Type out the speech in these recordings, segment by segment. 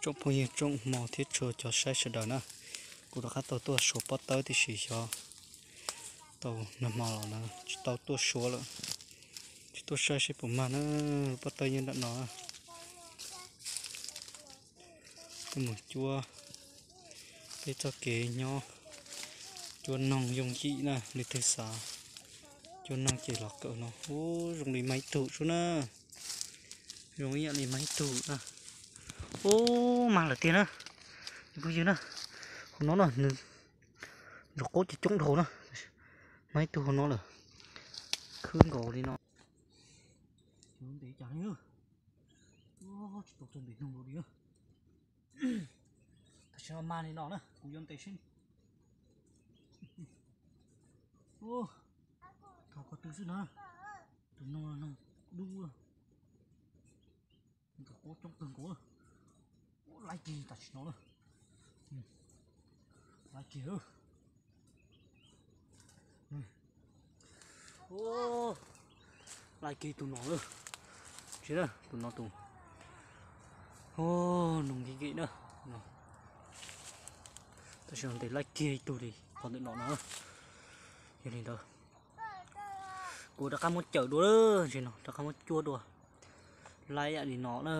Tsoom phooj ywg tsoom hmov thiab tshua cov saib sawv daws na, kuv rov qab tau tuaj suav pob tawb tib si xyov tau nag hmo los na, tsis tau tuaj suav lawm, tsis tuaj saib seb puas mag na. Pob tawb nyob nram no, tuaj mus cuab peb txoj kev nyob, cuab noog yooj yim na, leej twg xav cuab noog ces los kawm no. Ub, zoo li mag ib tug xwb na, zoo ib yam li mag ib tug na. Ub, mag lawm tiag na, phooj ywg na, hauv no na nws nrov qaub coob coob dhau na, mag ib tug hauv no lawm, khwb nkaus li no. Ntev cas li, tsis tau txog ntev noog li. Tam sim no mag li no na, kuv yuav ntes seb. Thaum ko tw xwb na, tus noog noog dub, nrov qaub coob kawg nkaus, laib kiag tam sim no na, laib kiag. Laib kiag tus no lawm, tsis na, tus no tus, noog nkees nkees na. Tam sim no ntes laib kiag ib tug li qhov ntawm no no. Yog li ntawd kuv rov qab muab cawm dua, ntsis no rov qab muab cuab dua. Laib yam li no na,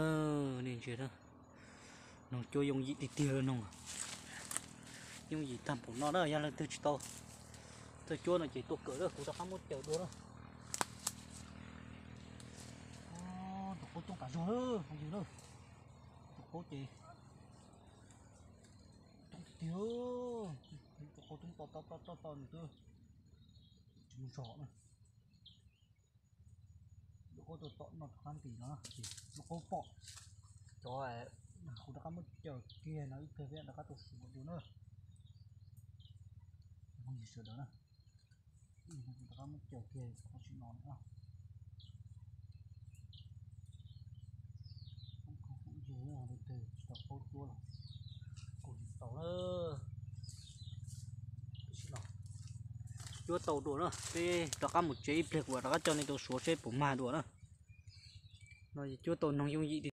nej ntsia na, noog cuab yooj yim tiag tiag, noog yooj yim tag npaum no na. Yog leej twg tsis tau txawj cuab no ces tuaj kawm na, kuv rov qab muab cawm dua na. Nrov qaub coob tas zog lawm phooj ywg na, nrov qaub ces coob tiag tiag, nrov qaub coob to to to to to nws twb tsis mus zog na. Nrov qaub to tom no rov qab nqis no, nrov qaub pom cov, kuv rov qab muab cawm kiag no ib pliag peb rov qab tuaj suav dua na. Phooj ywg sawv daws na, kuv rov qab muab cawm kiag qhov tsis no na. Phooj ywg leej twg tsis tau qaub cuab los kuj tsis tau na. Cuab tau dua na, peb rov qab mus tsev ib pliag kuv rov qab coj nej tuaj suav seb puas mag dua na. No cuab tau noog yooj yim